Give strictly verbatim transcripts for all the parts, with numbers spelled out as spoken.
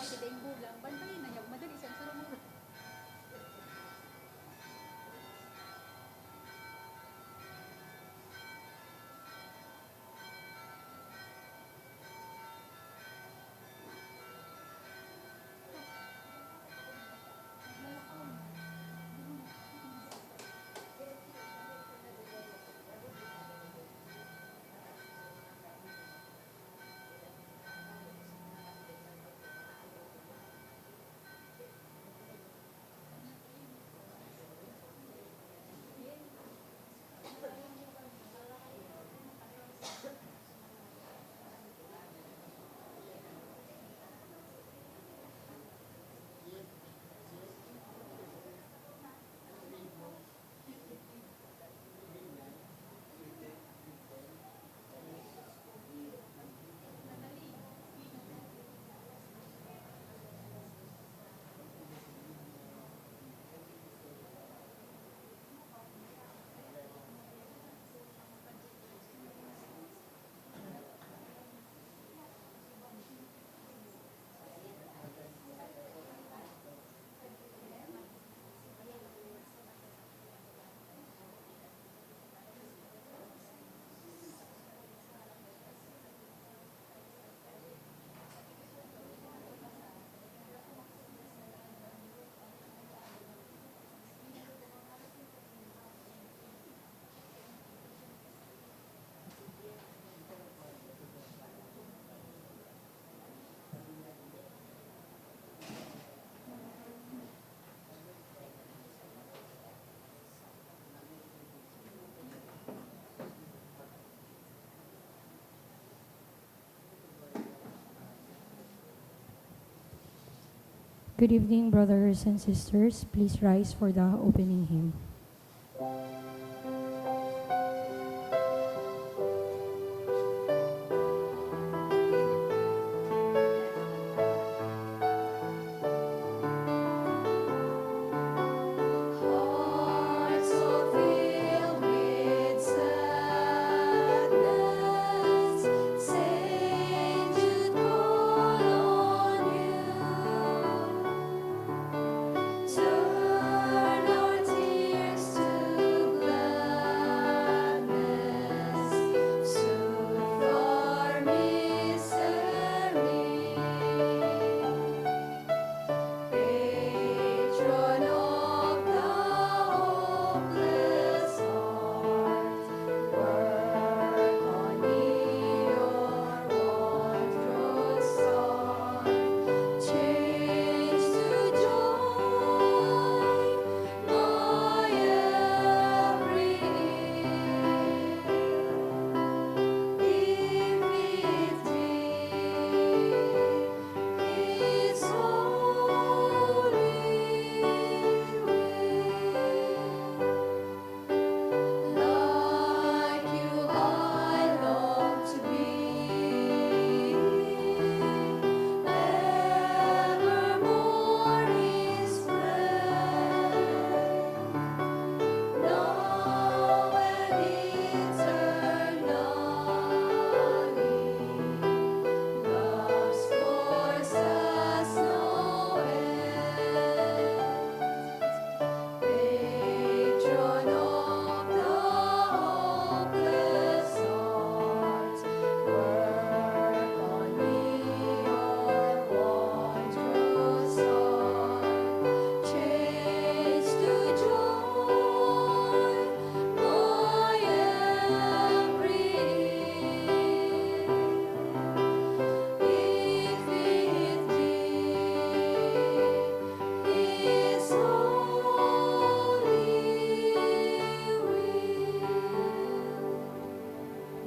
Kita yung bulang, bantayan na niya, madali siyang sarong. Good evening, brothers and sisters. Please rise for the opening hymn.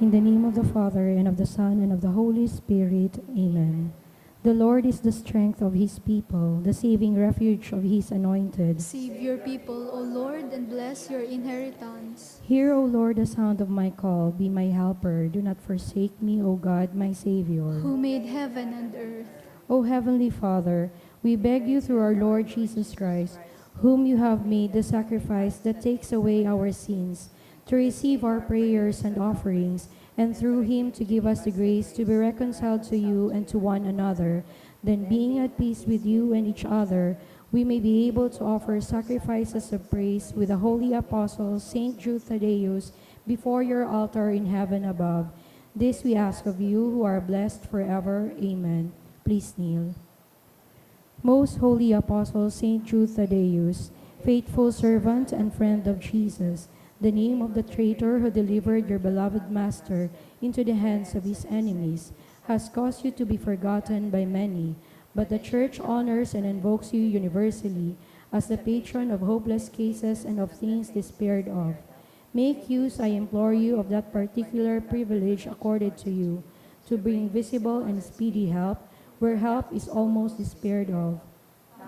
In the name of the Father, and of the Son, and of the Holy Spirit. Amen. The Lord is the strength of his people, the saving refuge of his anointed. Save your people, O Lord, and bless your inheritance. Hear, O Lord, the sound of my call. Be my helper. Do not forsake me, O God, my Savior. Who made heaven and earth. O Heavenly Father, we beg you through our Lord Jesus Christ, whom you have made the sacrifice that takes away our sins, to receive our prayers and offerings, and through him to give us the grace to be reconciled to you and to one another, Then, being at peace with you and each other, we may be able to offer sacrifices of praise with the holy apostle Saint Jude Thaddeus before your altar in heaven above. This we ask of you, who are blessed forever. Amen. Please kneel. Most holy apostle Saint Jude Thaddeus, faithful servant and friend of Jesus, the name of the traitor who delivered your beloved master into the hands of his enemies has caused you to be forgotten by many, but the Church honors and invokes you universally as the patron of hopeless cases and of things despaired of. Make use, I implore you, of that particular privilege accorded to you to bring visible and speedy help where help is almost despaired of.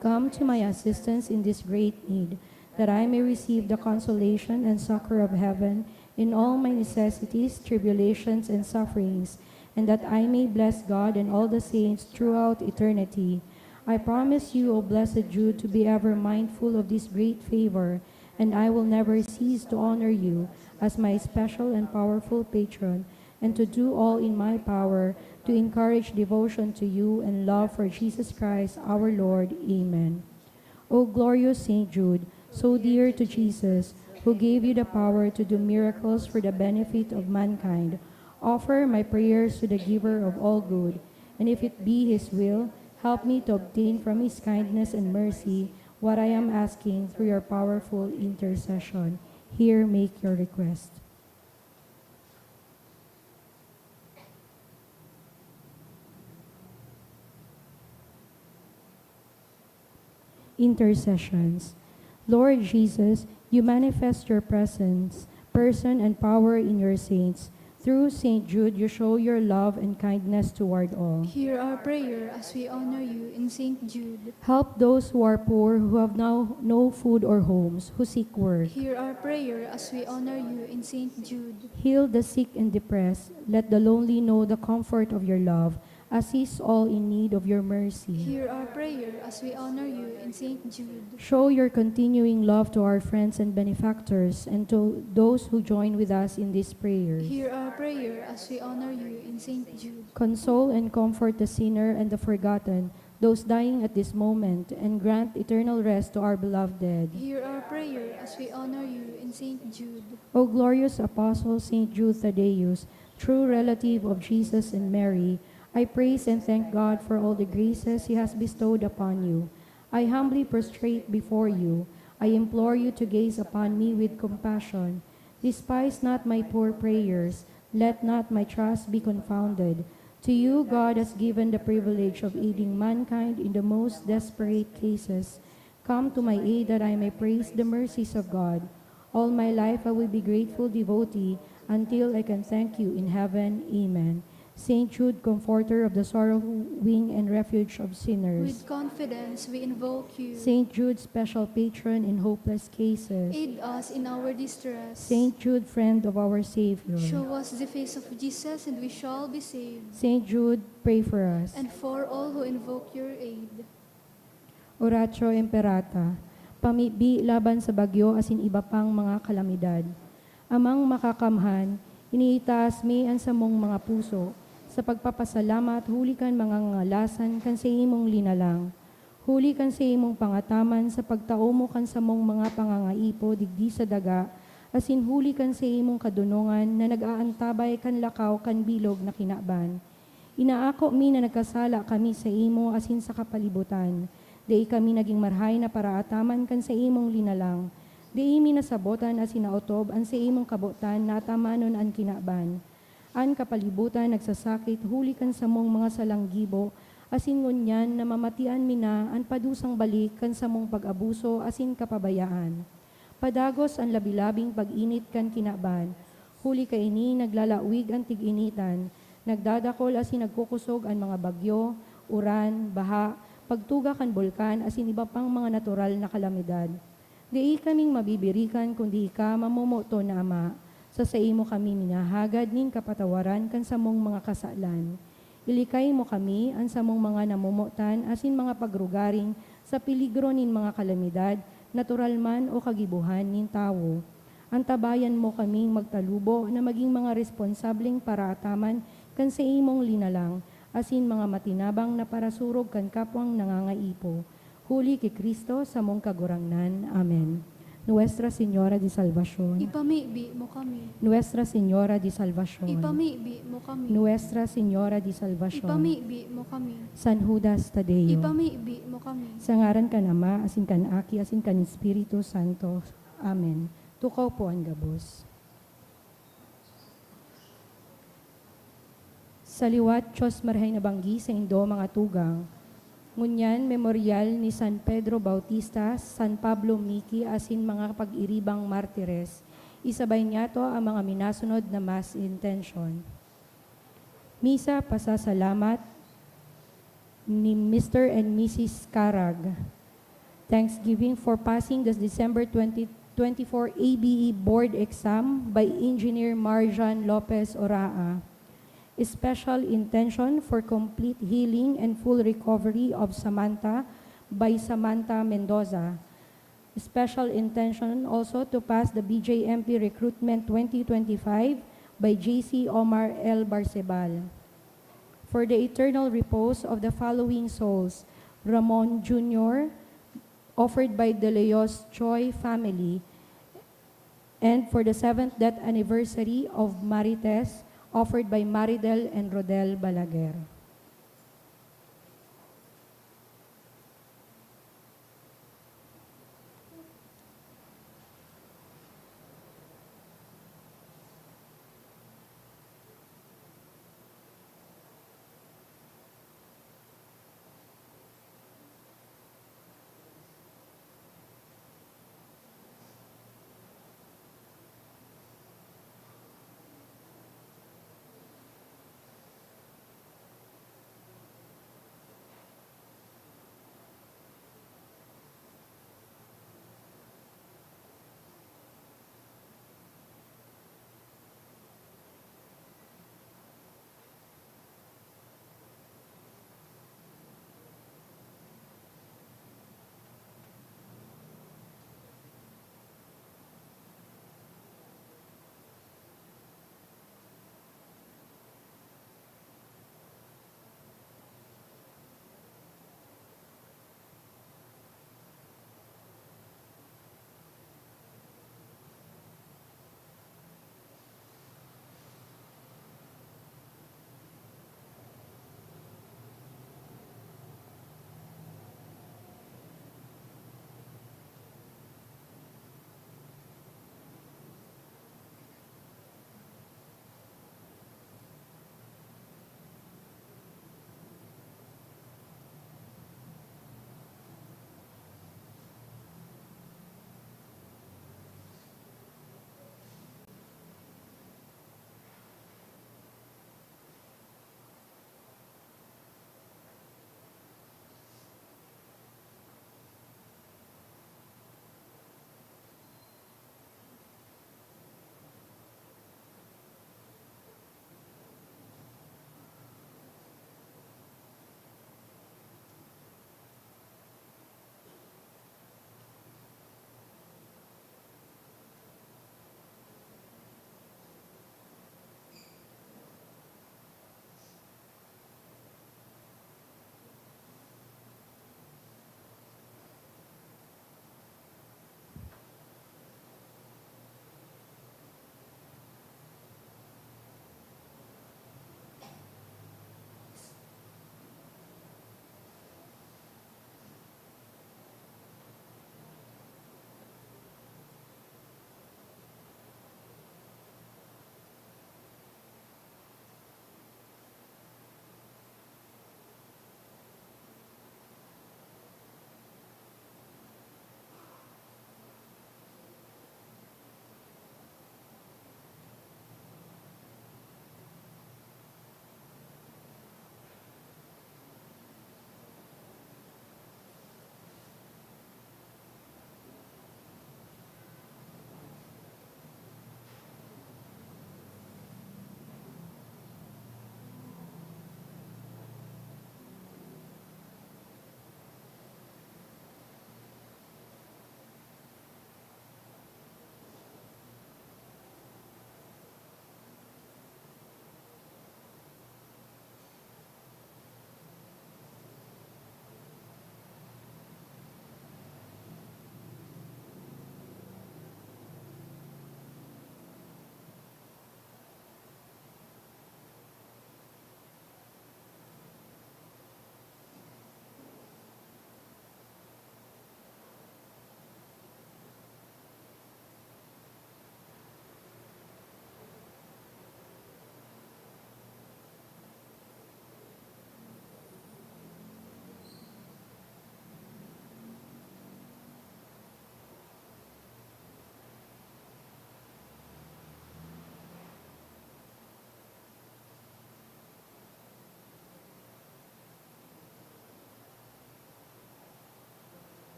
Come to my assistance in this great need, that I may receive the consolation and succor of heaven in all my necessities, tribulations, and sufferings, and that I may bless God and all the saints throughout eternity. I promise you, O blessed Jude, to be ever mindful of this great favor, and I will never cease to honor you as my special and powerful patron, and to do all in my power to encourage devotion to you and love for Jesus Christ our Lord. Amen. O glorious Saint Jude, so dear to Jesus, who gave you the power to do miracles for the benefit of mankind, offer my prayers to the Giver of all good, and if it be His will, help me to obtain from His kindness and mercy what I am asking through your powerful intercession. Here make your request. Intercessions. Lord Jesus, you manifest your presence, person, and power in your saints. Through Saint Jude, you show your love and kindness toward all. Hear our prayer as we honor you in Saint Jude. Help those who are poor, who have now no food or homes, who seek work. Hear our prayer as we honor you in Saint Jude. Heal the sick and depressed. Let the lonely know the comfort of your love. Assist all in need of your mercy. Hear our prayer as we honor you in Saint Jude. Show your continuing love to our friends and benefactors and to those who join with us in this prayer. Hear our prayer as we honor you in Saint Jude. Console and comfort the sinner and the forgotten, those dying at this moment, and grant eternal rest to our beloved dead. Hear our prayer as we honor you in Saint Jude. O glorious Apostle Saint Jude Thaddeus, true relative of Jesus and Mary, I praise and thank God for all the graces He has bestowed upon you. I humbly prostrate before you. I implore you to gaze upon me with compassion. Despise not my poor prayers. Let not my trust be confounded. To you, God has given the privilege of aiding mankind in the most desperate cases. Come to my aid that I may praise the mercies of God. All my life I will be grateful devotee until I can thank you in heaven. Amen. Saint Jude, comforter of the sorrowing and refuge of sinners. With confidence we invoke you. Saint Jude, special patron in hopeless cases. Aid us in our distress. Saint Jude, friend of our Savior. Show us the face of Jesus and we shall be saved. Saint Jude, pray for us. And for all who invoke your aid. Oratio Imperata, pamibi laban sa bagyo asin iba pang mga kalamidad. Amang Makakamhan, iniitaas mi an samong mga puso sa pagpapasalamat huli kan mga ngangalasan kan saimong linalang, huli kan saimong pangataman sa pagtao mo kan samong mga pangangaipo digdi sa daga, asin huli kan saimong kadonongan na nag-aantabay kan lakaw kan bilog na kinaban. Inaako mi na nagkasala kami saimo asin sa kapalibutan. Dai kami nagin marahay na paraataman kan saimong linalang. Dai mi nasabotan asin naotob an saimong kabotan na atamanon an kinaban. An kapalibutan nagsasakit huli kan samong mga salang gibo, asin ngunyan namamatian mi na an padusang balik kan samong pag-abuso asin kapabayaan. Padagos an labi-labing pag-init kan kinaban. Huli kaini, naglalawig an tig-initan, nagdadakol asin nagkukosog an mga bagyo, uran, baha, pagtuga kan bulkan asin iba pang mga natural na kalamidad. Dai kaming mabibirikan kundi ika, mamomoton na Ama. Sa saimo kami minahagad nin kapatawaran kan samong mga kasalan. Ilikay mo kami, an samong mga namomotan asin mga pagrugaring sa peligro nin mga kalamidad, natural man o kagibohan nin tawo. Antabayan mo kaming magtalubo na magin mga responsableng paraataman kan saimong linalang, asin mga matinabang na parasurog kan kapwang nangangaipo, huli ki Cristo, samong Kagurangnan. Amen. Nuestra Señora de Salvacion. Ipamibi mo kami. Nuestra Señora de Salvacion. Ipamibi mo kami. Nuestra Señora de Salvacion. Ipamibi mo kami. San Judas Tadeo. Ipamibi mo kami. Sa ngaran kan Ama, asin kan Aki, asin kan Espiritu Santo. Amen. Tukaw po an gabos. Sa liwat, Diyos marahay na banggi saindo mga tugang. Ngunyan, memoryal ni San Pedro Bautista, San Pablo Miki, asin mga pag-iribang martires, isabay niyato ang mga minasunod na mass intention. Misa pasasalamat ni Mister and Missus Carag. Thanksgiving for passing the December twenty twenty-four A B E board exam by Engineer Marjan Lopez Oraa. Special intention for complete healing and full recovery of Samantha by Samantha Mendoza. Special intention also to pass the B J M P Recruitment twenty twenty-five by J C Omar L Barcebal. For the eternal repose of the following souls: Ramon Junior, offered by De Leos Choi family, and for the seventh death anniversary of Marites, offered by Maridel and Rodel Balaguer.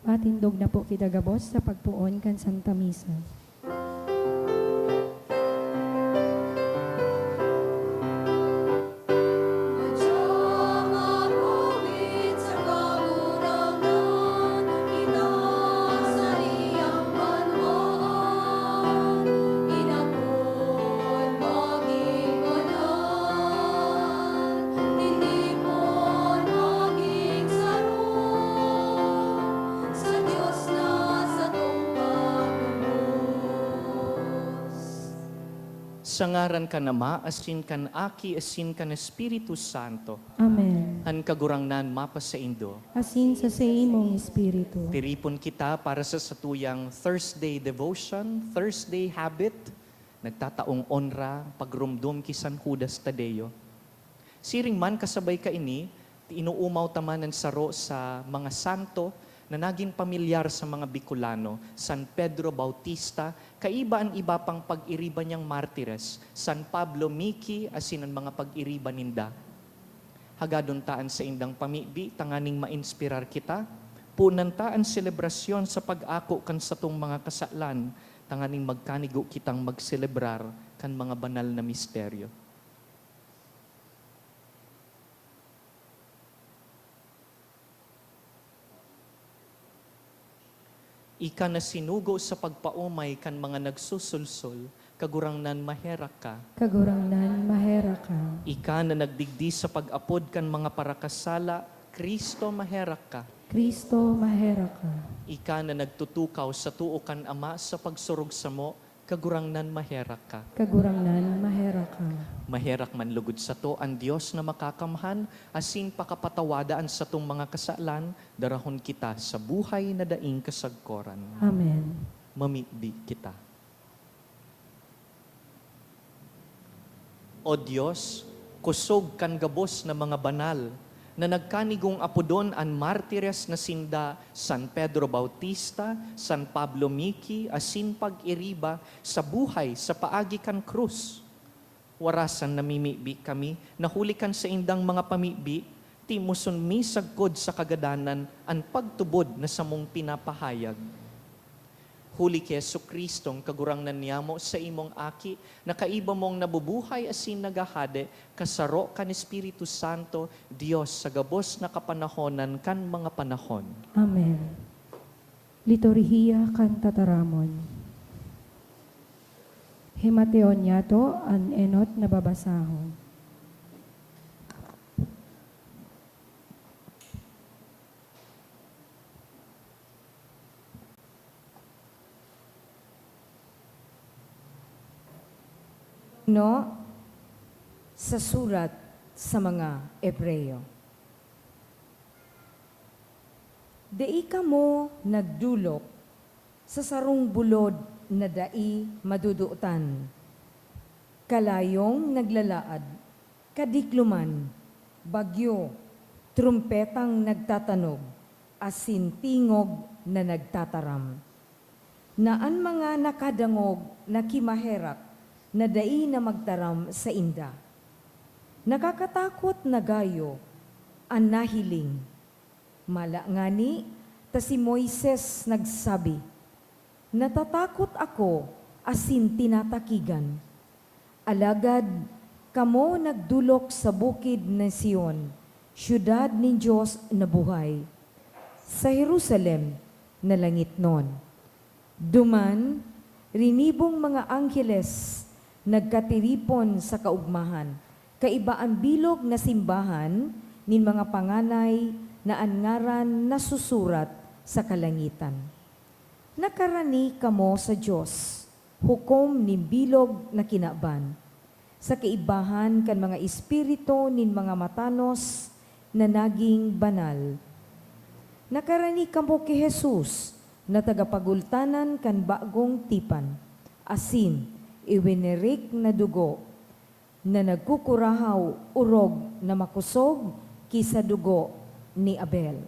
Patindog na po kita gabos sa pagpoon kan Santa Misa. Sa ngaran kan Ama, asin kan Aki, asin kan Espiritu Santo. Amen. An Kagurangnan mapasaindo. Asin sa saimong espiritu. Tiripon kita para sa satuyang Thursday devotion, Thursday habit. Nagtataong onra, pagromdom ki San Judas Tadeo. Siring man kasabay kaini, inuumaw ta man an saro sa mga santo na nagin pamilyar sa mga Bicolano, San Pedro Bautista, kaiba an iba pang pag-iriba niyang martires, San Pablo Miki, asin an mga pag-iriba ninda. Hagadon ta an saindang pamibi tanganing mainspirar kita. Punan ta an selebrasyon sa pag-ako kan satong mga kasalan tanganing magkanigo kitang magselebrar kan mga banal na misteryo. Ika na sinugo sa pagpaomay kan mga nagsusulsol, Kagurangnan, maherak ka. Kagurangnan, maherak ka. Ika na nagdigdi sa pag-apod kan mga parakasala, Cristo, maherak ka. Cristo, maherak ka. Ika na nagtutukaw sa too kan Ama sa pagsurog samo, Kagurangnan, maherak ka. Kagurangnan, maherak ka. Maherak man lugod sato an Dios na makakamhan, asin pakapatawada an satong mga kasalan, darahon kita sa buhay na daing kasagkoran. Amen. Mamibi kita. O Dios, kosog kan gabos na mga banal, na nagkanigong apodon an martires na sinda San Pedro Bautista, San Pablo Miki, asin pag-iriba sa buhay sa paagi kan krus. Warasan namimibi kami na huli kan saindang mga pamibi, timoson mi sagkod sa kagadanan an pagtubod na samong pinapahayag. Huli ki Jesu-Cristong Kagurangnan niyamo, saimong Aki, na kaiba mong nabubuhay asin naghahade, kasaro kan Espiritu Santo, Dios sa gabos na kapanahonan kan mga panahon. Amen. Liturhiya kan Tataramon. Himateon niyato an enot na babasahon. No, sa surat sa mga Hebreo. Dai kamo nagdolok sa sarong bulod na dai madudutan, kalayong naglalaad, kadikloman, bagyo, trumpetang nagtatanog, asin tingog na nagtataram, na an mga nakadangog na ki maherak na dai na magtaram sainda. Nakakatakot na gayo an nahiling. Mala ngani ta si Moises nagsabi, "Natatakot ako asin tinatakigan." Alagad kamo nagdolok sa bukid na Sion, syudad nin Dios na buhay, sa Jerusalem na langitnon. Duman, rinibong mga angheles nagkatiripon sa kaogmahan, kaiba an bilog na simbahan nin mga panganay na an ngaran nasusurat sa kalangitan. Nakarani kamo sa Dios, hukom nin bilog na kinaban, sa kaibahan kan mga espiritu nin mga matanos na naging banal. Nakarani kamo ki Jesus na tagapagultanan kan bagong tipan, asin iwinirik na dugo na nagkukurahaw orog na makosog ki sa dugo ni Abel.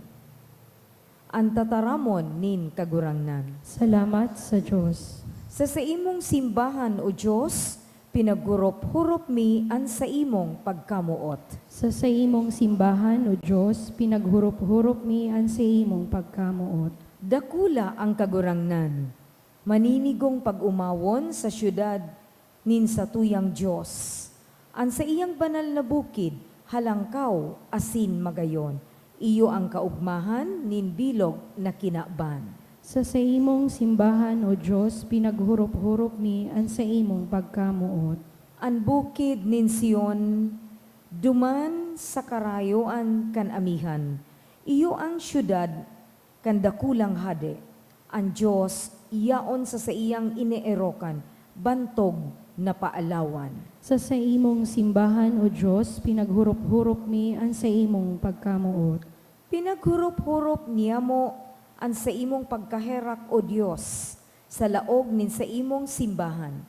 An Tataramon nin Kagurangnan. Salamat sa Dios. Sa saimong simbahan, O Dios, pinaghurop-hurop mi an saimong pagkamoot. Sa saimong simbahan, O Dios, pinaghurop-hurop mi an saimong pagkamoot. Dakula an Kagurangnan, maninigong pag-omawon sa syudad nin satuyang Dios. An saiyang banal na bukid, halangkaw asin magayon, iyo an kaogmahan nin bilog na kinaban. Sa saimong simbahan, O Dios, pinaghurop-hurop mi an saimong pagkamoot. An bukid nin Sion, duman sa karayoan kan amihan, iyo an syudad kan dakulang hade. An Dios yaon sa saiyang ineerokan, bantog na paalawan. Sa saimong simbahan, O Dios, pinaghurop-hurop mi an saimong pagkamoot. Pinaghurop-hurop niyamo an saimong pagkaherak, O Dios, sa laog nin saimong simbahan.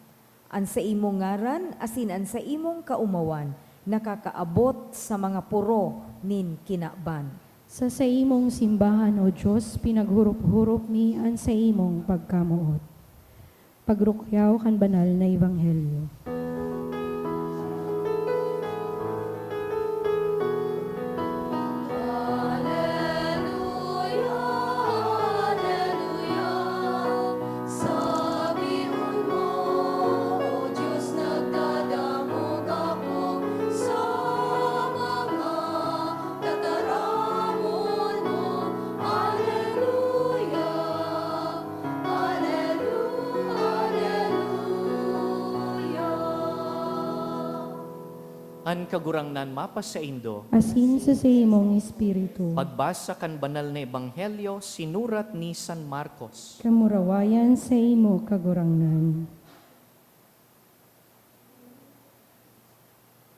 An saimong ngaran asin an saimong kaomawan nakakaabot sa mga poro nin kinaban. Sa saimong simbahan, O Dios, pinaghurop-hurop mi an saimong pagkamoot. Pagrukyaw kan banal na ebanghelyo. Aleluya, aleluya. Sabihon mo, O Diyos, nagdadangog ako sa mga tataramon mo. Aleluya, aleluya. An Kagurangnan mapasaindo. Asin sa saimong espiritu. Pagbasa kan Banal na Ebanghelyo sinurat ni San Marcos. Kamurawayan saimo, Kagurangnan.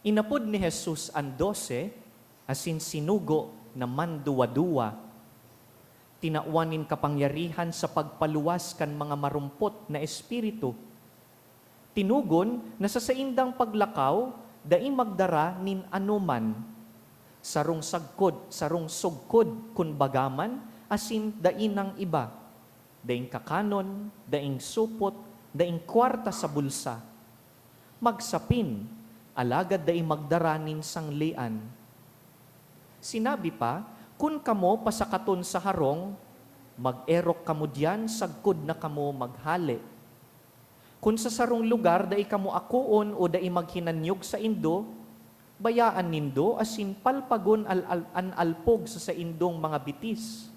Inapod ni Jesus an dose asin sinugo na manduwa-duwa. Tinawan nin kapangyarihan sa pagpaluwas kan mga marumpot na espiritu. Tinugon na sa saindang paglakaw, dai magdara nin anoman, sarong sagkod, sarong sugkod kun baga man, asin dai nang iba, daing kakanon, daing supot, daing kwarta sa bulsa. Magsapin, alagad dai magdara nin sanglian. Sinabi pa, "Kun kamo pasakaton sa harong, mag-erok kamo diyan sagkod na kamo maghale." Kun sa sarong lugar dai kamo akoon o dai maghinanyog saindo, bayaan nindo asin palpagon al-, al-, an alpog sa saindong mga bitis.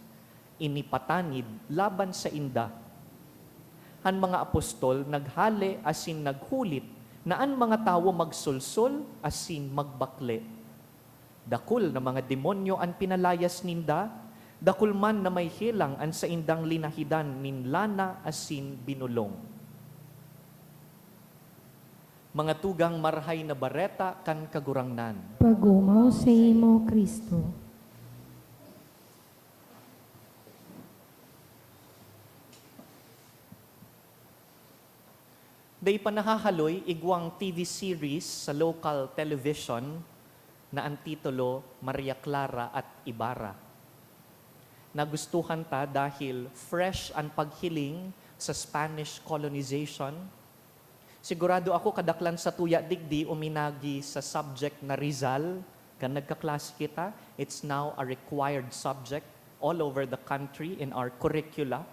Ini patanid laban sainda. An mga apostol naghale asin naghulit na an mga tawo magsolsol asin magbakle. Dakul na mga demonyo an pinalayas ninda, dakul man na may helang an saindang linahidan nin lana asin binolong. Mga tugang, Marahay na Bareta kan Kagurangnan. Pag-omaw saimo, Cristo. Dai pa nahahaloy igwang T V series sa local television na an titulo, Maria Clara at Ibarra. Nagustuhan ta dahil fresh an paghiling sa Spanish colonization. Sigurado ako kadaklan satuya digdi uminagi sa subject na Rizal kan nagkaklase kita. It's now a required subject all over the country in our curricula.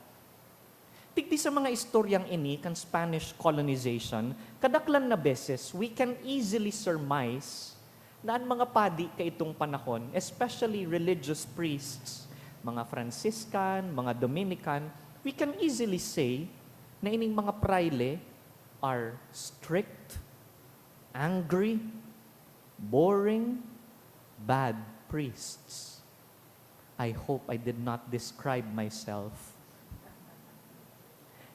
Digdi sa mga istoryang ini kan Spanish colonization, kadaklan na beses, we can easily surmise na an mga padi kaitong panahon, especially religious priests, mga Franciscan, mga Dominican, we can easily say na ining mga praile are strict, angry, boring, bad priests. I hope I did not describe myself.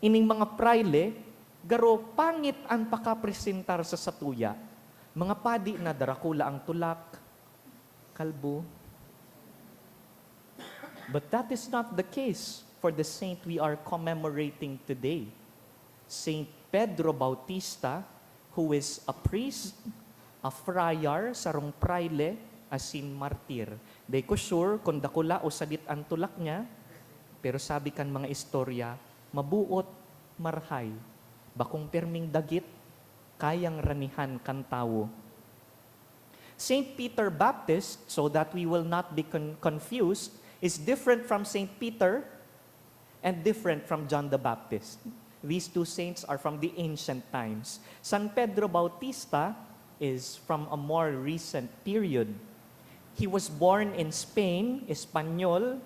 Ining mga praile, garo pangit an pakapresentar sa satuya. Mga padi na darakula ang tulak, kalbo. But that is not the case for the saint we are commemorating today. Saint Pedro Bautista, who is a priest, a friar, sarong praile, asin martir. Dai ko sure kun dakula o sadit an tulak niya, pero sabi kan mga istorya, mabuot, marahay, bakong pirming dagit, kayang ranihan kan tawo. Saint Peter Baptist, so that we will not be con-, confused, is different from Saint Peter. and different from John the Baptist. These two saints are from the ancient times. San Pedro Bautista is from a more recent period. He was born in Spain, Espanyol,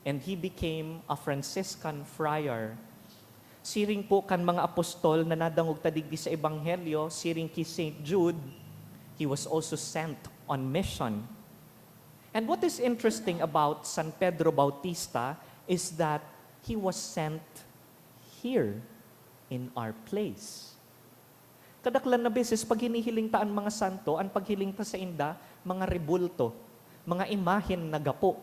and he became a Franciscan friar. Siring po kan mga apostol na nadangog ta digdi sa Ebanghelyo, siring ki Saint Jude, he was also sent on mission. And what is interesting about San Pedro Bautista is that he was sent here in our place. Kadaklan na beses, pag hinihiling ta an mga santo, an paghiling ta sainda, mga rebulto, mga imahen na gapo.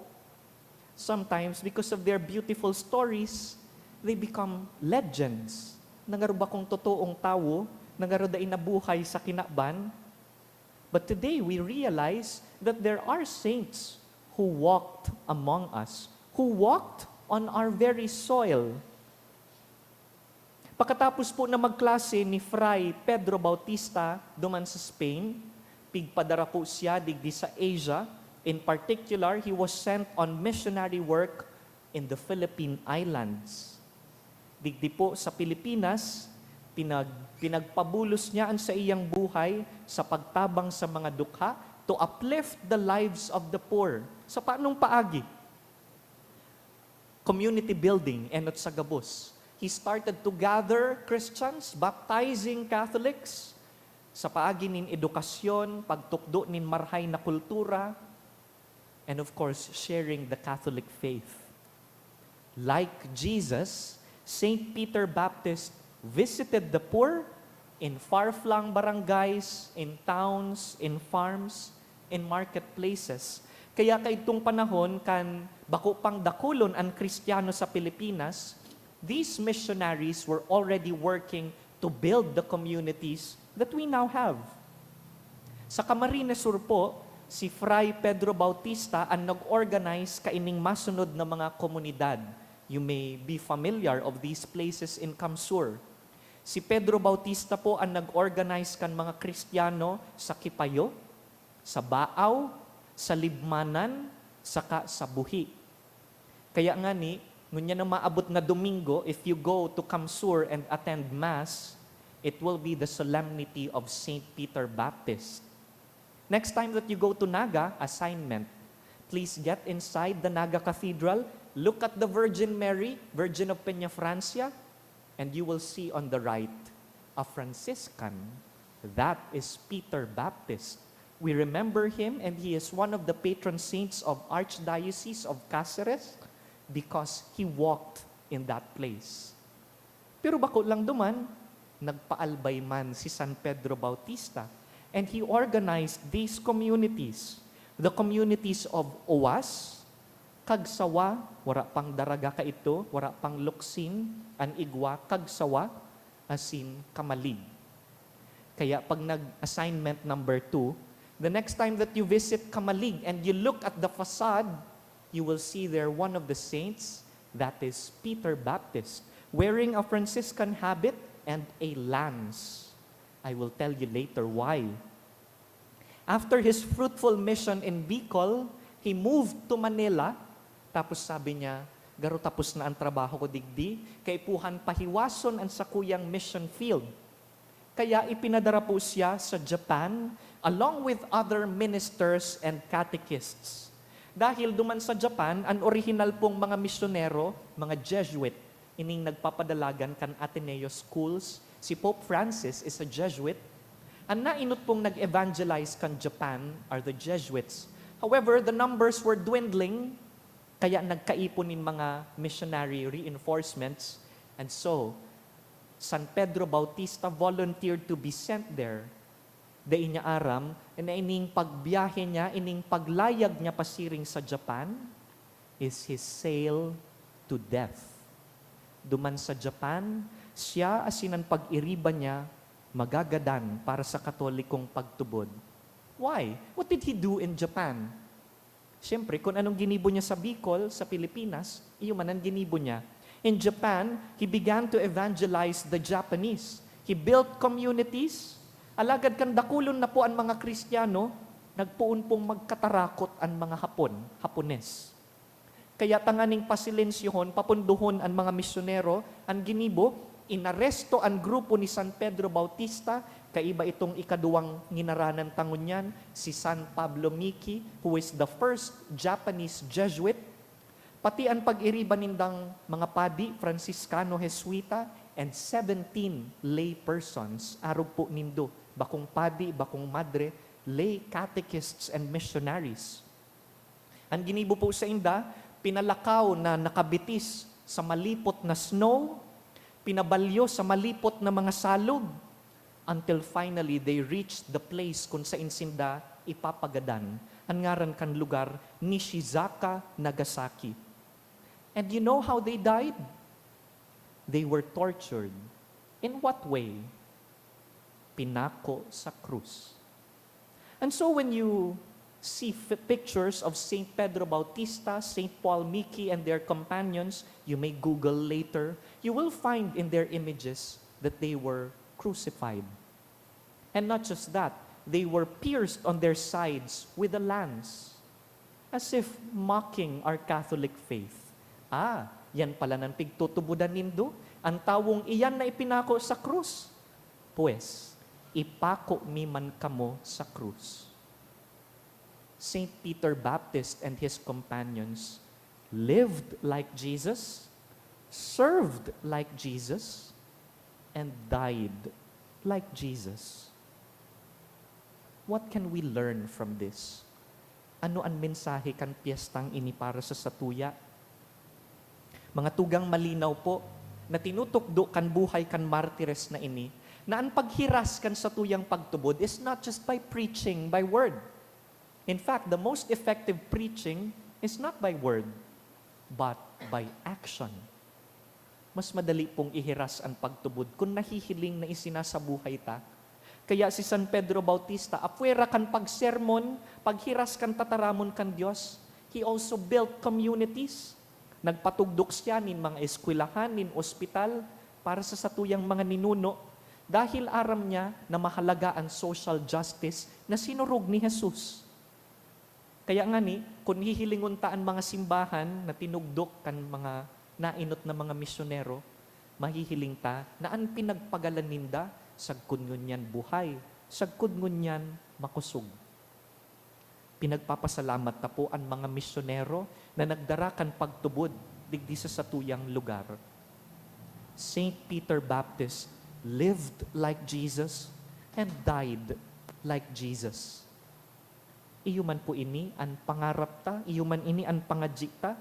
Sometimes, because of their beautiful stories, they become legends. Nangaro bakong totoong tawo, nangaro dai nabuhay sa kinaban. But today, we realize that there are saints who walked among us, who walked on our very soil. Pakatapos po na magklase ni Fray Pedro Bautista duman sa Spain, pigpadara po siya digdi sa Asia. In particular, he was sent on missionary work in the Philippine Islands. Digdi po sa Pilipinas, pinag-, pinagpabulos niya an saiyang buhay sa pagtabang sa mga dukha to uplift the lives of the poor. Sa paanong paagi? Community building, enot sa gabos. He started to gather Christians, baptizing Catholics, sa paagi nin edukasyon, pagtukdo nin marahay na kultura, and of course, sharing the Catholic faith. Like Jesus, Saint Peter Baptist visited the poor in far-flung barangays, in towns, in farms, in marketplaces. Kaya kaidtong panahon kan bako pang dakulon an Kristiyano sa Pilipinas, these missionaries were already working to build the communities that we now have. Sa Camarines Sur po, si Fray Pedro Bautista an nag-organize kaining masunod na mga komunidad. You may be familiar of these places in CamSur. Si Pedro Bautista po an nag-organize kan mga Kristiyano sa Kipayo, sa Baaw, sa Libmanan, saka sa Buhi. Kaya ngani, ngunyan na maabot na Domingo, if you go to CamSur and attend Mass, it will be the solemnity of Saint Peter Baptist. Next time that you go to Naga, assignment, please get inside the Naga Cathedral, look at the Virgin Mary, Virgin of Peñafrancia, and you will see on the right a Franciscan. That is Peter Baptist. We remember him, and he is one of the patron saints of Archdiocese of Caceres because he walked in that place. Pero bako lang duman, nagpaalbay man si San Pedro Bautista, and he organized these communities, the communities of Oas, Cagsawa, wara pang Daraga kaito, wara pang Locsin, an igwa, Cagsawa, asin Camalig. Kaya pag nag-assignment number two, the next time that you visit Camalig and you look at the facade, you will see there one of the saints, that is Peter Baptist, wearing a Franciscan habit and a lance. I will tell you later why. After his fruitful mission in Bicol, he moved to Manila. Tapos sabi niya, "Garo tapos na an trabaho ko digdi, kaipuhan pahiwason an sakuyang mission field." Kaya ipinadara po siya sa Japan along with other ministers and catechists. Dahil duman sa Japan, an orihinal pong mga misyonero, mga Jesuit, ining nagpapadalagan kan Ateneo schools. Si Pope Francis is a Jesuit. An nainot pong nag-evangelize kan Japan are the Jesuits. However, the numbers were dwindling, kaya nagkaipon nin mga missionary reinforcements. And so, San Pedro Bautista volunteered to be sent there. Dai niya aram na ining pagbiyahe niya, ining paglayag niya pasiring sa Japan, is his sail to death. Duman sa Japan, siya asin an pag-iriba niya magagadan para sa Katolikong pagtubod. Why? What did he do in Japan? Siyempre, kung anong ginibo niya sa Bicol, sa Pilipinas, iyo man an ginibo niya. In Japan, he began to evangelize the Japanese. He built communities. Alagad kan dakulon na po an mga Kristiyano, nagpoon pong magkatarakot an mga Hapon, Hapones. Kaya tanganing pasilensyuhon, papunduhon an mga misyonero, an ginibo, inaresto an grupo ni San Pedro Bautista, kaiba itong ikaduwang nginaranan ta ngunyan, si San Pablo Miki, who is the first Japanese Jesuit, pati an pag-iriba nindang mga padi, Franciscano, Jesuita, and seventeen lay persons, arog po nindo, bakong padi, bakong madre, lay catechists and missionaries. An ginibo po sainda, pinalakaw na nakabitis sa malipot na snow, pinabalyo sa malipot na mga salog, until finally they reached the place kun sain sinda ipapagadan. An ngaran kan lugar, Nishizaka, Nagasaki. And you know how they died? They were tortured. In what way? Pinako sa krus. And so when you see f- pictures of Saint Pedro Bautista, Saint Paul Miki, and their companions, you may Google later, you will find in their images that they were crucified. And not just that, they were pierced on their sides with a lance, as if mocking our Catholic faith. Ah, yan pala nan pigtutubodan nindo, an tawong iyan na ipinako sa krus. Pwes, ipako mi man kamo sa krus. Saint Peter Baptist and his companions lived like Jesus, served like Jesus, and died like Jesus. What can we learn from this? Ano an mensahe kan piyestang ini para sa satuya? Mga tugang, malinaw po na tinutukdo kan buhay kan martires na ini na an paghiras kan satuyang pagtubod is not just by preaching, by word. In fact, the most effective preaching is not by word, but by action. Mas madali pong ihiras an pagtubod kun nahihiling na isinasabuhay ta. Kaya si San Pedro Bautista, apwera kan pagsermon, paghiras kan tataramon kan Dios, he also built communities. Nagpatugdok siya nin mga eskwelahan, nin ospital para sa satuyang mga ninuno, dahil aram niya na mahalaga an social justice na sinurog ni Jesus. Kaya ngani, kun hihilingon ta an mga simbahan na tinugdok kan mga nainot na mga misyonero, mahihiling ta na an pinagpagalan ninda sagkod ngunyan buhay, sagkod ngunyan makosog. Pinagpapasalamat ta po an mga misyonero na nagdara kan pagtubod digdi sa satuyang lugar. Saint Peter Baptist lived like Jesus and died like Jesus. Iyo man po ini an pangarap ta, iyo man ini an pangadyi ta,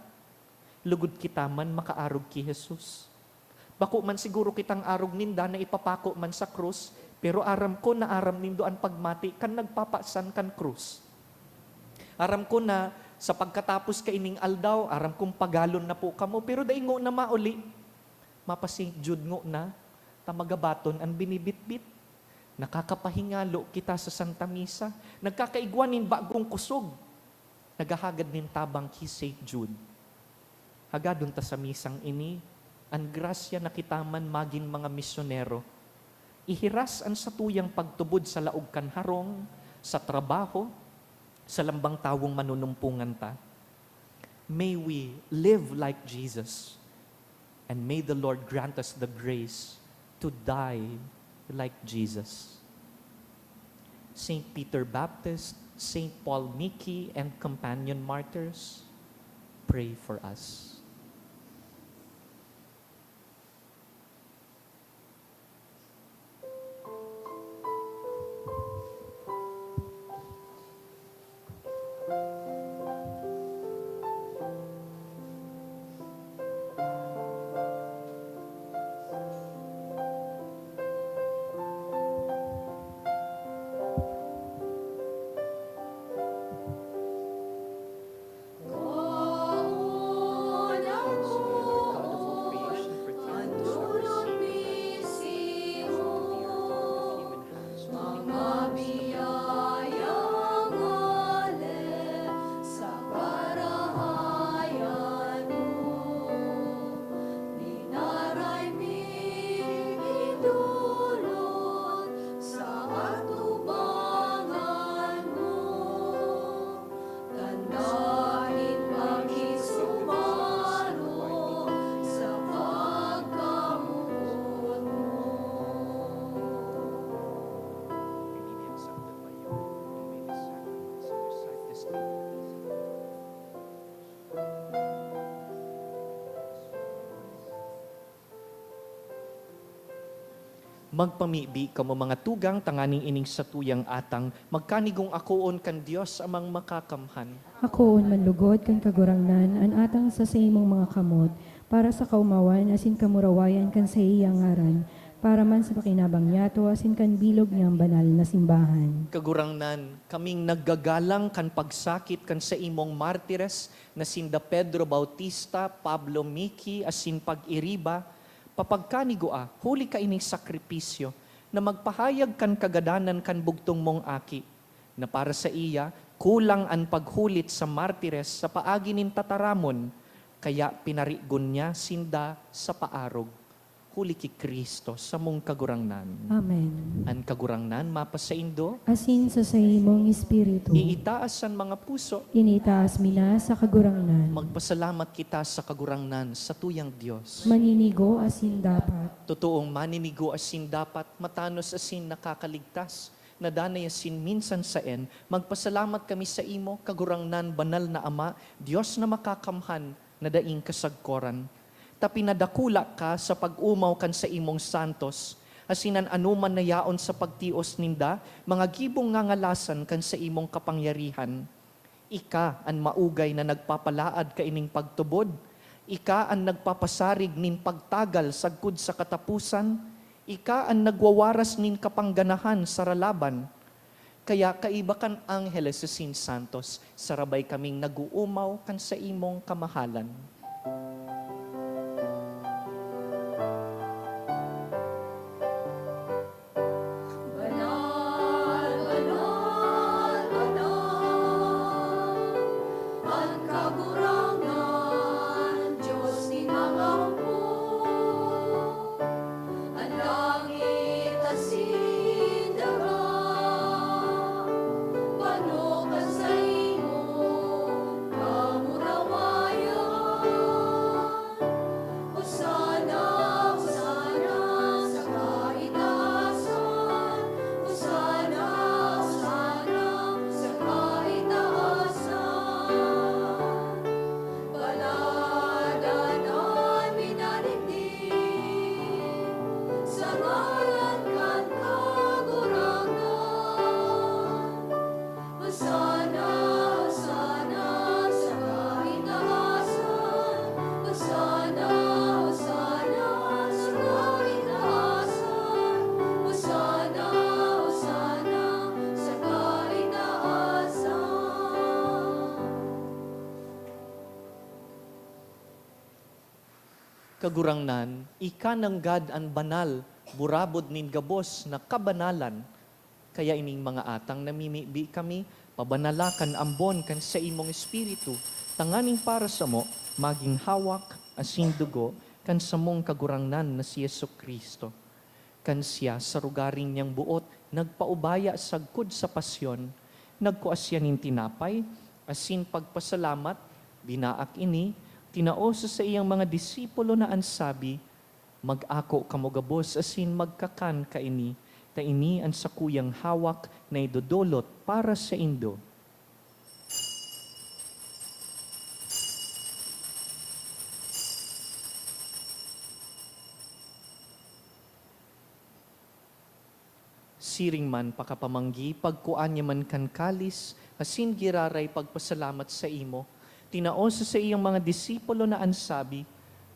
lugod kita man makaarog ki Jesus. Bako man siguro kitang arog ninda na ipapako man sa krus, pero aram ko na aram nindo an pagmati kan nagpapasan kan krus. Aram ko na sa pagkatapos kaining aldaw, aram kong pagalon na po kamo, pero dai ngona mauli. Mapa-Saint Jude ngona ta magabaton an binibitbit. Nakakapahingalo kita sa Santa Misa. Nagkakaigwa nin bagong kusog. Naghahagad nin tabang ki Saint Jude. Hagadon ta sa misang ini an grasya na kita man magin mga misyonero. Ihiras an satuyang pagtubod sa laog kan harong, sa trabaho, sa lambang tawong manunumpongan ta. May we live like Jesus, and may the Lord grant us the grace to die like Jesus. Saint Peter Baptist, Saint Paul Miki, and companion martyrs, pray for us. Magpamibi kamo, mga tugang, tanganing ining satuyang atang magkanigong akoon kan Dios Amang Makakamhan. Akoon man lugod kan Kagurangnan an atang sa saimong mga kamot, para sa kaomawan asin kamurawayan kan saiyang ngaran, para man sa pakinabang niyato asin kan bilog niyang banal na simbahan. Kagurangnan, kaming naggagalang kan pagsakit kan saimong martires na sinda Pedro Bautista, Pablo Miki, asin pag-iriba, papagkanigua huli kaining sakripisyo na magpahayag kan kagadanan kan bugtong mong Aki, na para saiya kulang an paghulit sa martires sa paagi nin tataramon, kaya pinarigon niya sinda sa paarog. Huli ki Cristo, samong Kagurangnan. Amen. An Kagurangnan mapasaindo. Asin sa saimong espiritu. Iitaas an mga puso. Initaas mi na sa Kagurangnan. Magpasalamat kita sa Kagurangnan, satuyang Dios. Maninigo asin dapat. Totoong maninigo asin dapat, matanos asin nakakaligtas, na danay asin minsan saen, magpasalamat kami saimo, Kagurangnan, banal na Ama, Dios na makakamhan, na daing kasagkoran. Ta pinadakula ka sa pag-omaw kan saimong santos, asin an anoman na yaon sa pagtios ninda, mga gibong ngangalasan kan saimong kapangyarihan. Ika an maugay na nagpapalaad kaining pagtubod, ika an nagpapasarig nin pagtagal sagkod sa kataposan, ika an nagwawaras nin kapangganahan sa ralaban. Kaya kaiba kan angheles asin santos, sarabay kaming nag-oomaw kan saimong kamahalan. Banal, banal, banal, an Kagurangnan, Dios nin mga hukbo. An langit asin daga, pano kan saimong kamurawayan. Hosana, Hosana sa kaitaasan. Hosana, Hosana sa kaitaasan. Paladan an minadigdi sa ngaran kan Kagurangnan. Hosana, Hosana sa kaitaasan. Hosana, Hosana sa kaitaasan. Hosana, Hosana sa kaitaasan. Kagurangnan, ika nanggad an banal, burabod nin gabos na kabanalan. Kaya ining mga atang namimibi kami, pabanala kan ambon kan saimong Espiritu, tanganing para samo, magin hawak asin dugo kan samong Kagurangnan na si Jesu-Cristo. Kan siya sa rogaring niyang boot nagpaubaya sagkod sa pasyon, nagkua siya nin tinapay, asin pagpasalamat, binaak ini, tinao sa saiyang mga disipulo na an sabi, "Mag-ako kamo gabos asin magkakan kaini, ta ini an sakuyang hawak na idodolot para saindo." Siring man pakapamanggi, pagkua niya man kan kalis, asin giraray pagpasalamat saimo, tinao sa saiyang mga disipulo na an sabi,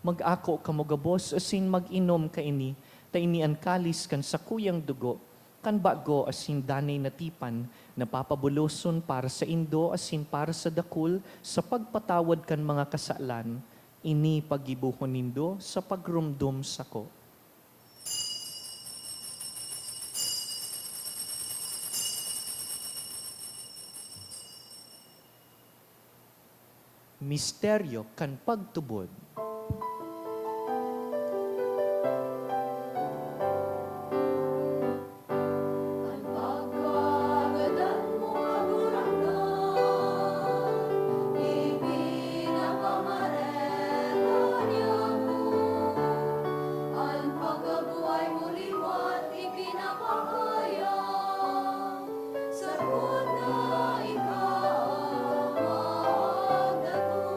"Mag-ako kamo gabos asin mag-inom kaini, ta ini an kalis kan sakuyang dugo, kan bago asin danay na tipan, na papabuloson para saindo asin para sa dakul sa pagpatawad kan mga kasalan. Ini paggibohon nindo sa pagromdom sako." Misteryo kan pagtubod. An pagkagadan mo, Kagurangnan, ipinapamareta niamo. An pagkabuhay mo liwat ipinapahayag, sagkod na ika magdatong.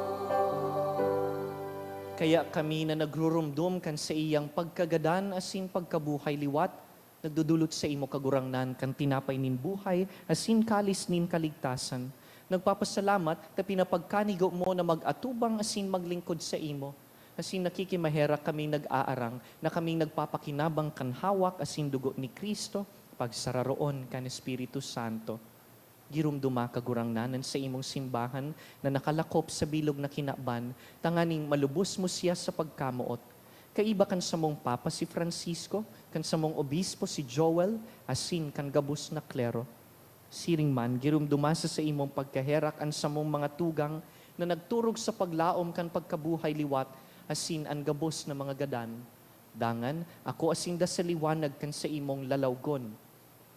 Kaya kami na nagruromdom kan saiyang pagkagadan asin pagkabuhay liwat, Nagdodolot saimo, Kagurangnan, kan tinapay nin buhay asin kalis nin kaligtasan. Nagpapasalamat ta pinapagkanigo mo na mag-atubang asin maglingkod saimo. Asin nakikimaherak kaming nag-aarang na kaming nagpapakinabang kan hawak asin dugo ni Cristo, pagsararoon kan Espiritu Santo. Giromdoma, Kagurangnan, an saimong simbahan na nakalakop sa bilog na kinaban, tanganing malubos mo siya sa pagkamoot. Kaiba kan samong Papa si Francisco, kan samong Obispo si Joel, asin kan gabos na klero. Siring man, giromdoma sa saimong pagkaherak an samong mga tugang na nagturog sa paglaom kan pagkabuhay liwat asin an gabos na mga gadan. Dangan, akoa sinda sa liwanag kan saimong lalawgon.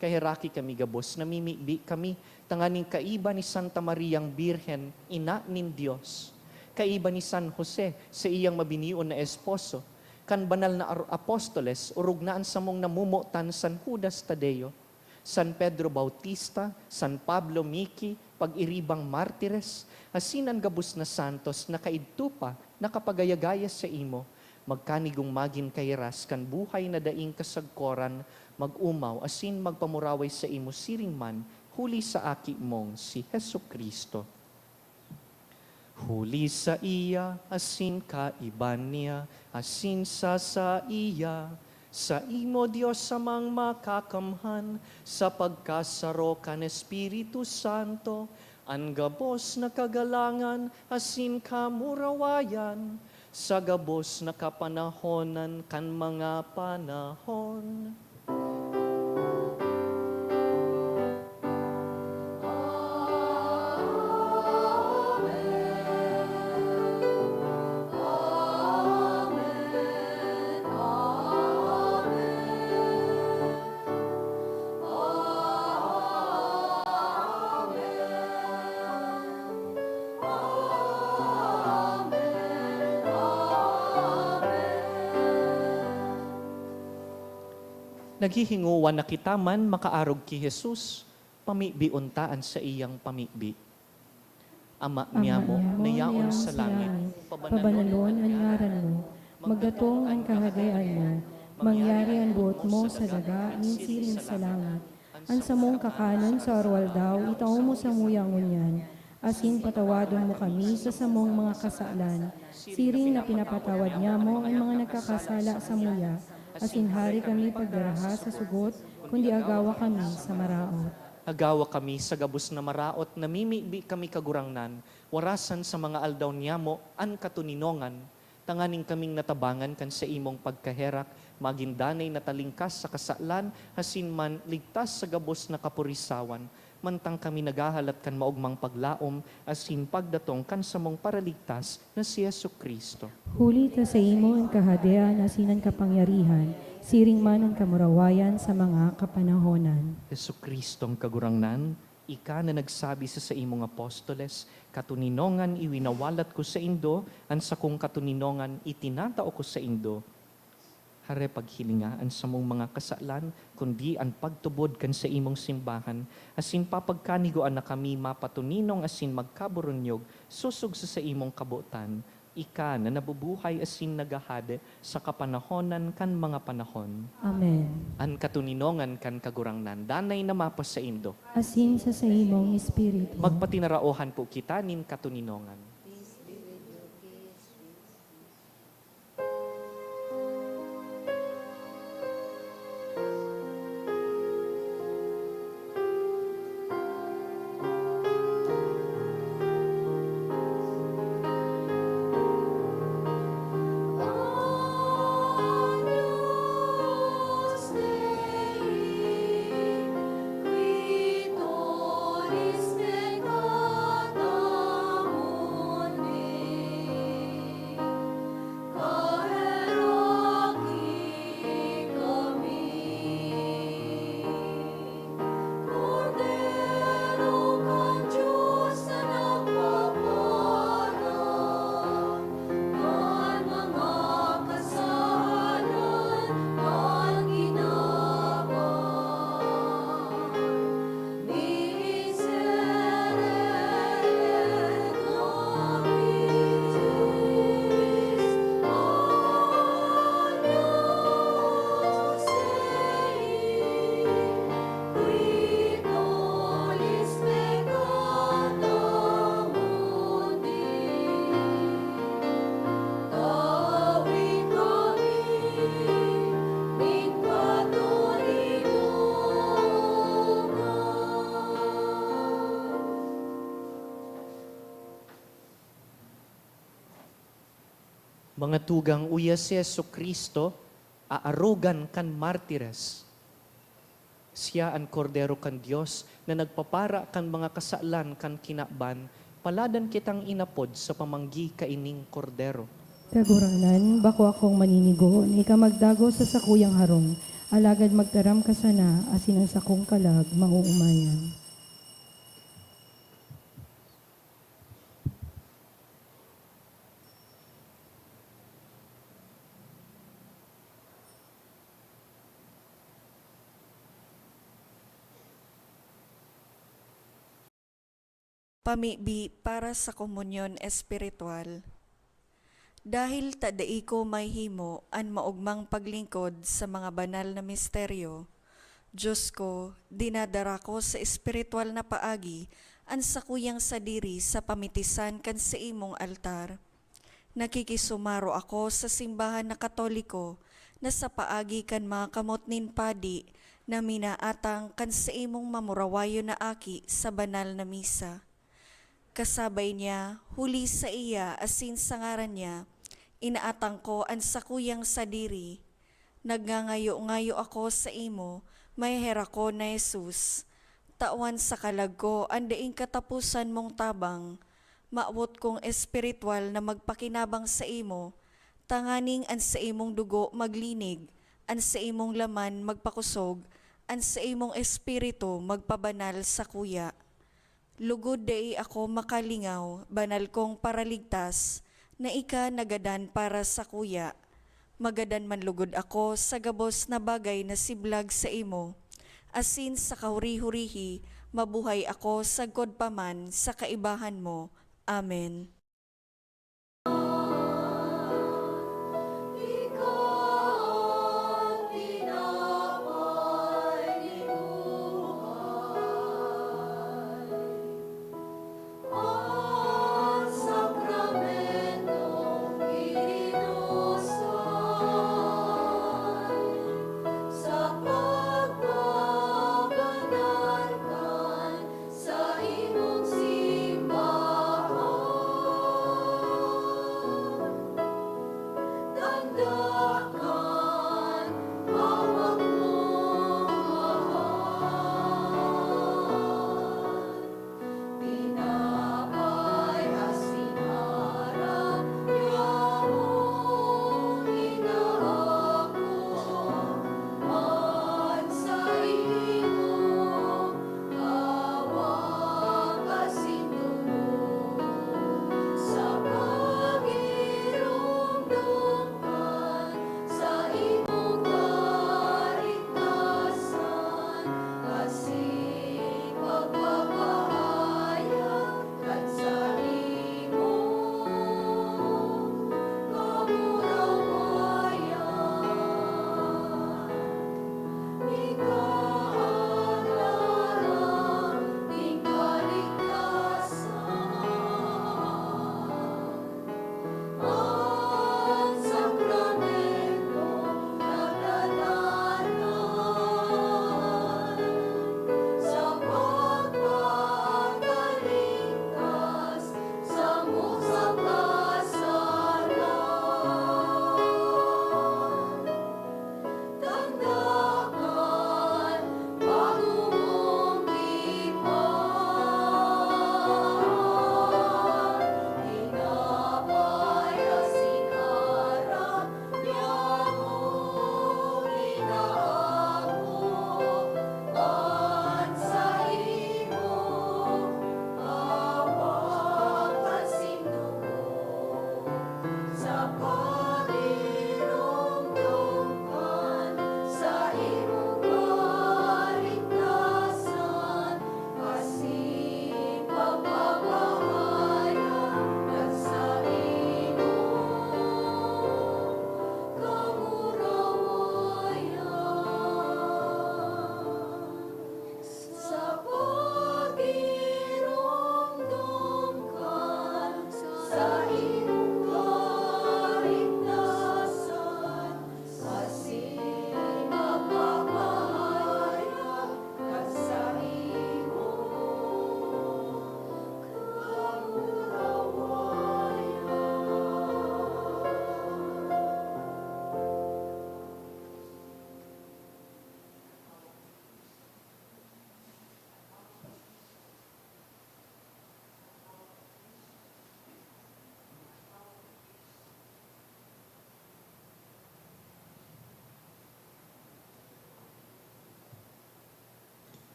Kaheraki kami gabos, namimibi kami, tanganing kaiba ni Santa Mariang Birhen, Ina nin Dios, kaiba ni San Jose, saiyang mabinion na esposo, kan banal na ar-, apostoles, orog na an samong namomotan San Judas Tadeo, San Pedro Bautista, San Pablo Miki, pag-iribang martires, asin an gabos na santos na kaidto pa nakapagayagaya saimo, magkanigong magin kahiras kan buhay na daing kasagkoran, mag-omaw asin magpamuraway saimo siring man huli sa Aki mong si Jesu-Cristo. Huli saiya, asin kaiba niya, asin sa saiya, saimo, Dios Amang Makakamhan, sa pagkasaro kan Espiritu Santo, an gabos na kagalangan asin kamurawayan, sa gabos na kapanahonan kan mga panahon. Naghihingowa na kita man makaarog ki Jesus, pamibion ta an saiyang pamibi. Ama niamo na yaon sa langit, pabanalon an ngaran mo. Magdatong an kahadean mo. Mangyari an boot mo sa daga nin siring sa langit. An samong kakanon sa aroaldaw, itao mo samuya ngunyan. Asin patawadon mo kami sa samong mga kasalan, siring na pinapatawad niamo an mga nagkakasala samuya. Asin hale kami pagdaraha sa sugot, kundi agawa kami sa maraot. Agawa kami sa gabos na maraot, namimibi kami, Kagurangnan, warasan sa mga aldaw niamo an katoninongan, tanganing kaming natabangan kan saimong pagkaherak, magin danay na talingkas sa kasalan, asin man ligtas sa gabos na kaporisawan, mantang kami naghahalat kan maogmang paglaom asin pagdatong kan samong Paraligtas na si Jesu-Cristo. Huli ta saimo an kahadean asin an kapangyarihan, siring man an kamurawayan sa mga kapanahonan. Jesu-Cristong Kagurangnan, ika na nagsabi sa saimong apostoles, "Katoninongan iwinawalat ko saindo, an sakong katoninongan itinatao ko saindo." Hare paghilinga an samong mga kasalan, kundi an pagtubod kan saimong simbahan, asin papagkanigoan na kami mapatoninong asin magkaburunyog sosog sa saimong kabotan, ika na nabubuhay asin naghahade sa kapanahonan kan mga panahon. Amen. An katoninongan kan Kagurangnan danay na mapasaindo. Asin sa saimong espiritu. Magpatinaraohan po kita nin katoninongan. Mga tugang, uya si Jesu-Cristo, aarogan kan martires. Siya an Kordero kan Dios na nagpapara kan mga kasalan kan kinaban. Paladan kitang inapod sa pamanggi kaining Kordero. Kagurangnan, bako akong maninigo na ika magdagos sa sakuyang harong, alagad magtaram ka sana, asin an sakong kalag maoomayan. Pamibi para sa komunyon espiritual. Dahil ta dai ko mahihimo an maogmang paglingkod sa mga banal na misteryo, Dios ko, dinadara ko sa espiritual na paagi an sakuyang sadiri sa pamitisan kan saimong altar. Nakikisumaro ako sa simbahan na Katoliko na sa paagi kan mga kamot nin padi na minaatang kan saimong mamurawayon na aki sa banal na misa. Kasabay niya, huli saiya asin sa ngaran niya, inaatang ko an sakuyang sadiri. Nagngangayo-ngayo ako saimo, maheherak ko na Jesus. Tawan sa kalag ko an daing kataposan mong tabang. Mawot kong espiritual na magpakinabang saimo, tanganing an saimong dugo maglinig, an saimong laman magpakosog, an saimong espiritu magpabanal sakuya. Lugod dai ako makalingaw, banal kong Paraligtas, na ika nagadan para sakuya. Magadan man lugod ako sa gabos na bagay na siblag saimo, asin sa kahuri-hurihi mabuhay ako sagkod pa man sa kaibahan mo. Amen.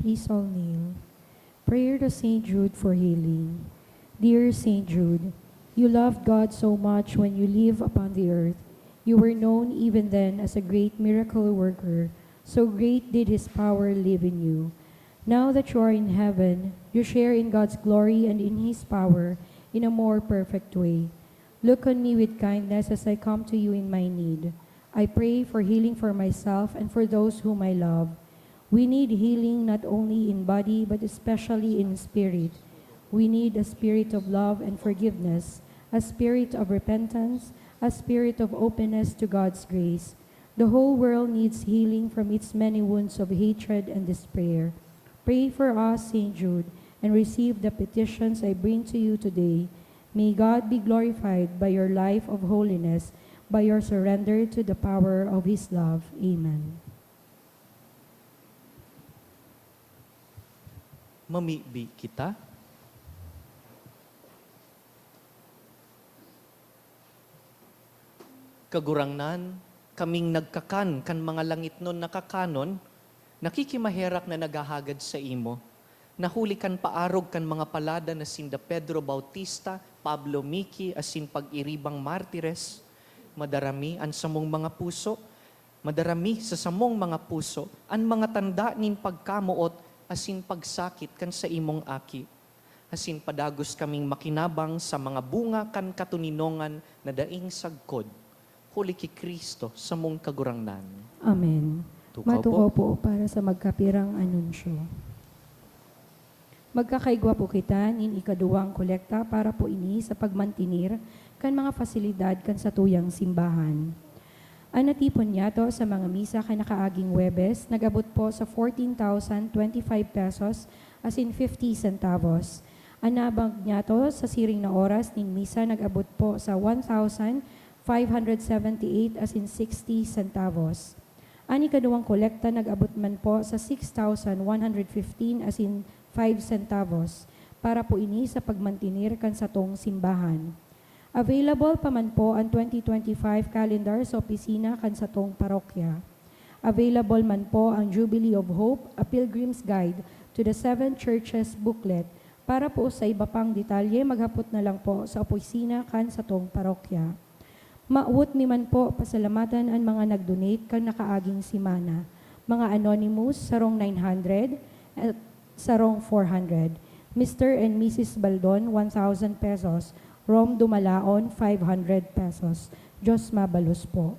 Please all kneel. Prayer to Saint Jude for healing. Dear Saint Jude, you loved God so much when you lived upon the earth. You were known even then as a great miracle worker, so great did his power live in you. Now that you are in heaven, you share in God's glory and in his power in a more perfect way. Look on me with kindness as I come to you in my need. I pray for healing for myself and for those whom I love. We need healing not only in body but especially in spirit. We need a spirit of love and forgiveness, a spirit of repentance, a spirit of openness to God's grace. The whole world needs healing from its many wounds of hatred and despair. Pray for us, Saint Jude, and receive the petitions I bring to you today. May God be glorified by your life of holiness, by your surrender to the power of His love. Amen. Mamibi kita. Kagurangnan, kaming nagkakan kan mga langitnon na kakanon, nakikimaherak na naghahagad saimo, na huli kan paarog kan mga palada na sinda Pedro Bautista, Pablo Miki, asin pag-iribang martires, madara mi an samong mga puso, madara mi sa samong mga puso an mga tanda nin pagkamoot asin pagsakit kan saimong Aki. Asin padagos kaming makinabang sa mga bunga kan katoninongan na daing sagkod, huli ki Cristo samong Kagurangnan. Amen. Tukaw po. Matukaw po para sa magkapirang anunsyo. Magkakaigwa po kita nin ikaduwang kolekta para po ini sa pagmantenir kan mga fasilidad kan satuyang simbahan. An natipon niyato sa mga misa kan nakaaging Huwebes nag-abot po sa fourteen thousand twenty-five pesos asin fifty centavos. An nabag niyato sa siring na oras nin misa nag-abot po sa one thousand five hundred seventy-eight asin sixty centavos. An ikaduwang kolekta nag-abot man po sa six thousand one hundred fifteen asin five centavos para po ini sa pagmantenir kan satong simbahan. Available pa man po an twenty twenty-five calendar sa opisina kan satong parokya. Available man po ang Jubilee of Hope, A Pilgrim's Guide to the Seven Churches booklet. Para po sa iba pang detalye, maghapot na lang po sa opisina kan satong parokya. Mawot mi man po pasalamatan an mga nag-donate kan nakaaging semana. Mga anonymous, sarong nine hundred, at sarong four hundred. Mister and Missus Baldon, one thousand pesos. Rom Dumalaon, five hundred pesos. Diyos mabalos po.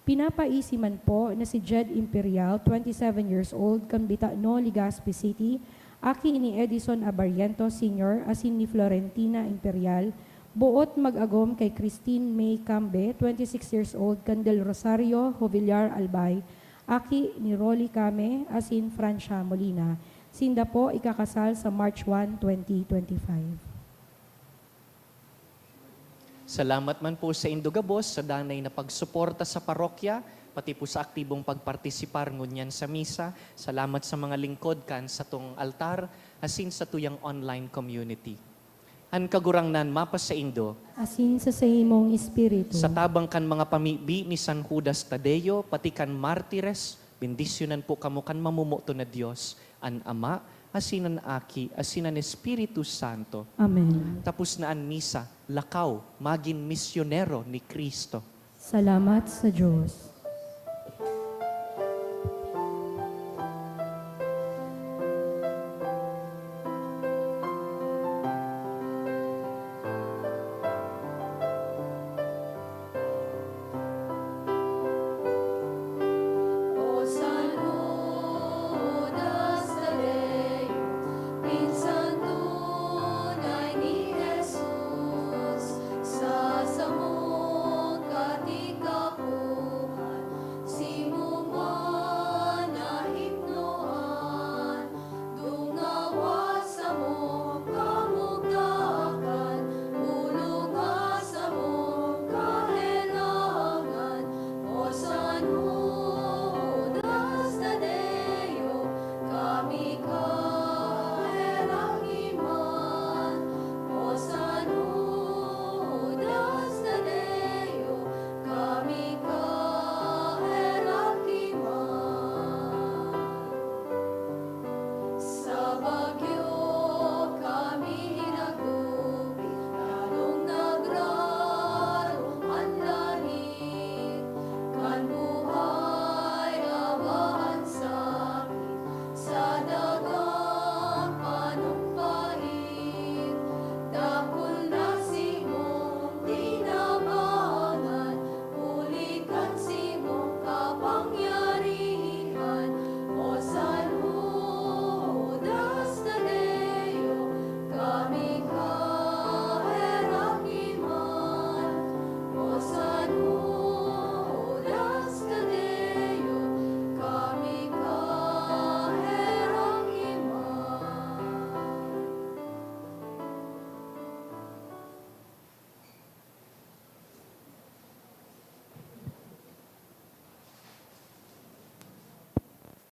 Pinapaisi man po na si Jed Imperial, twenty-seven years old, kan Bitano, Legazpi City, aki ni Edison Abarientos Senior asin ni Florentina Imperial, boot mag-agom kay Christine May Cambe, twenty-six years old, kan Del Rosario, Jovillar, Albay, aki ni Rolly Came asin Francia Molina. Sinda po ikakasal sa March one, twenty twenty-five. Salamat man po saindo gabos sa danay na pagsuporta sa parokya, pati po sa aktibong pagpartisipar ngunyan sa misa. Salamat sa mga lingkod kan satong altar, asin satuyang online community. An Kagurangnan mapasaindo. Asin sa saimong espiritu. Sa tabang kan mga pamibi ni San Judas Tadeo, pati kan martires, bendisyonan po kamo kan mamomoton na Dios, an Ama, asin an Aki, asin an Espiritu Santo. Amen. Tapos na an misa, lakaw, magin misyonero ni Cristo. Salamat sa Diyos.